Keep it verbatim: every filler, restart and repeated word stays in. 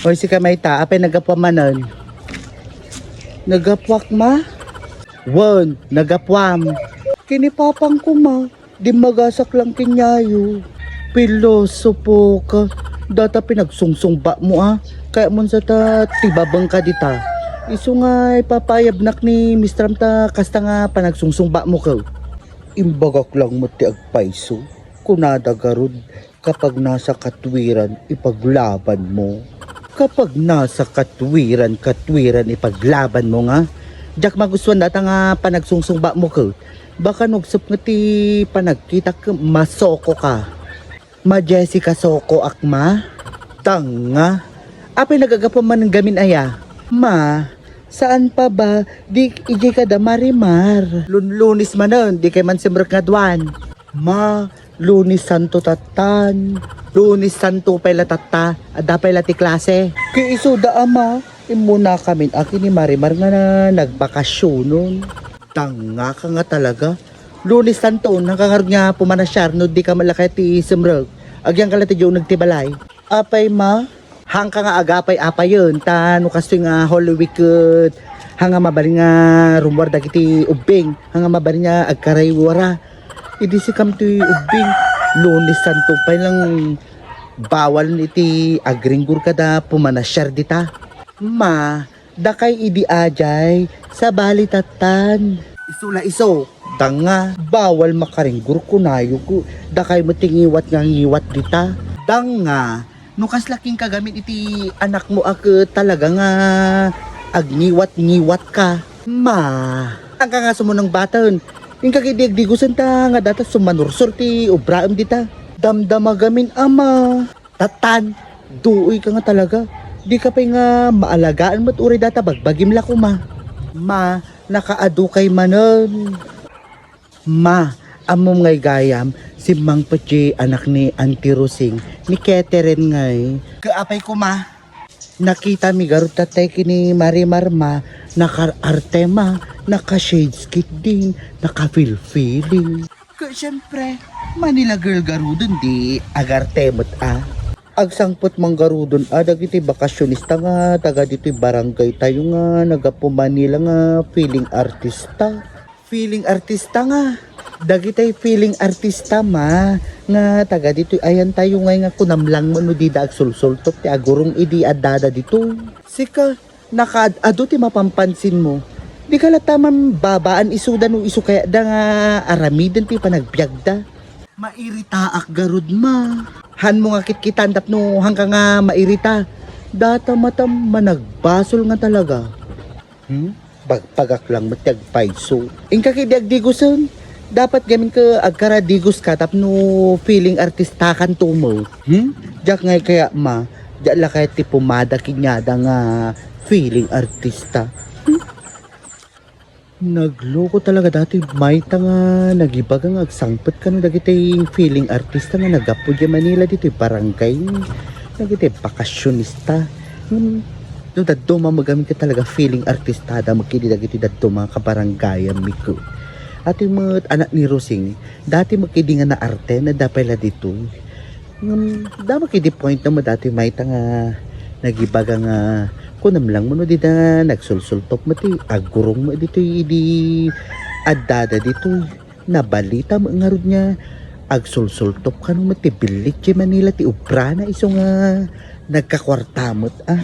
Oy, sika mayta, apay naggapuam manen? Naggapuak, ma? Wen, naggapuam. Ken ni papang ko, ma. Dimmagasak lang ken yayo. Pilosopo ka. Data pinagsungsungba mo, a. Kayatmo sa ta tibabeng ka dita. Isu nga ipapayabnak ni mistram ta kasta nga panagsungsungba mo, ka. Imbagak lang met ti agpayso. Kunada garud, kapag nasa katwiran, ipaglaban mo. Kapag nasa katwiran, katwiran ipaglaban mo nga. Diak magustuhan data nga panagsungsungba mo, ka. Baka nugsep nga ti panagkitak, masoko ka. Ma Jessica, soko ak, ma? Tanga. Apay nagagapu man gamin aya? Ma, saan pa ba? Di ijay kada Marimar. Lun-, Lunes manen, di kay man simrek nga duan. Ma, Lunes Santo tattan. Lunes Santo pay la tatta, adda pay la ti klase. Ki isuda, ama, immuna kamin aki ni Marimar nga na, nagbakasyonon. Tanga ka nga talaga. Lunes Santo, nakakarod nga pumanasyar no di ka malakay ti simrek. Agyan ka la ti di uneg ti balay. Apay, ma? Hangka nga agapay-apayen, ta no kastoy nga Holy Week ket, hanga mabalin nga rummuar dagiti ubbing, hanga mabalin nga agkaraywara. Idi sikam ti ubbing, Lunes Santo pay lang bawal iti agringgor kada pumanasyar dita. Ma, dakay idi ajay, sabali tattan. Isu la isu, danga, bawal makaringgor kunayo ko, dakay met ti ngiwat nga ngiwat dita. Danga, no kasla kin kagamin iti anakmo a ket talaga nga agngiwat-ngiwat ka. Ma, angka nga sumunang baten. Inka idi agdigusen ta nga data sumanursor ti ubraem dita. Damdama gamin, ama. Tattan, duoy ka nga talaga. Di ka pay nga maalagaan met uray data bagbagim la koma. Ma, nakaadu kay manen. Ma, ammom ngay gayam, simmangpet ti anak ni Auntie Rosing, ni Catherine ngay. Kaapay ko, ma? Nakita mi garud tatay kini Marimar, ma, nakaarte, ma, naka-shades ketdin, naka-feel feeling. Ket siempre, Manila girl garuden di agarte met a. Agsangpet man garuden a dagiti bakasionista nga taga ditoy barangay tayo nga naggapu Manila nga feeling artista. Feeling artista nga. Dagitay feeling artista, ma, nga taga ditoy ayan tayo ngay nga kunam lang mo no dida agsulsultok ti agurong idi addada ditoy. Sika, nakaad-adu ti mapampansin mo. Di ka latta man babaan isuda no isu kayatda nga aramiden ti panagbiagda. Mairitaak garud, ma. Hanmo nga kitkitan tapno hangka nga mairita. Data matam managbasol nga talaga. Hmm? Bagpagak lang met ti agpayso. Inka kidi agdigusen. Dapat gamin ka agkaradigos ka tapno feeling artistakan tumo. Hmm? Diak ngay kaya, ma, diak la kaya ti pumada kinyada nga feeling artista. Hmm? Nagloko talaga dati mayta nga nagibaga nga agsangpet kano dagiti feeling artista nga naggapu di Manila ditoy barangay. Dagiti bakasionista. Hmm. No dadduma met gamin ka talaga feeling artistada met kidi dagiti dadduma nga kabaranggayan mi ko. Ati met anak ni Rosing, dati met kidi nga naarte, nadda pay la ditoy. Ngem, dama kidi point na mo dati mayta nga nagibaga nga kunam lang mo no dida nagsulsultok met ti agurong mo ditoy idi addada ditoy. Nabalita mo ngarud nga agsulsultok kano met ti billit ti Manila ti ubrana isu nga nagkakuarta met, ah.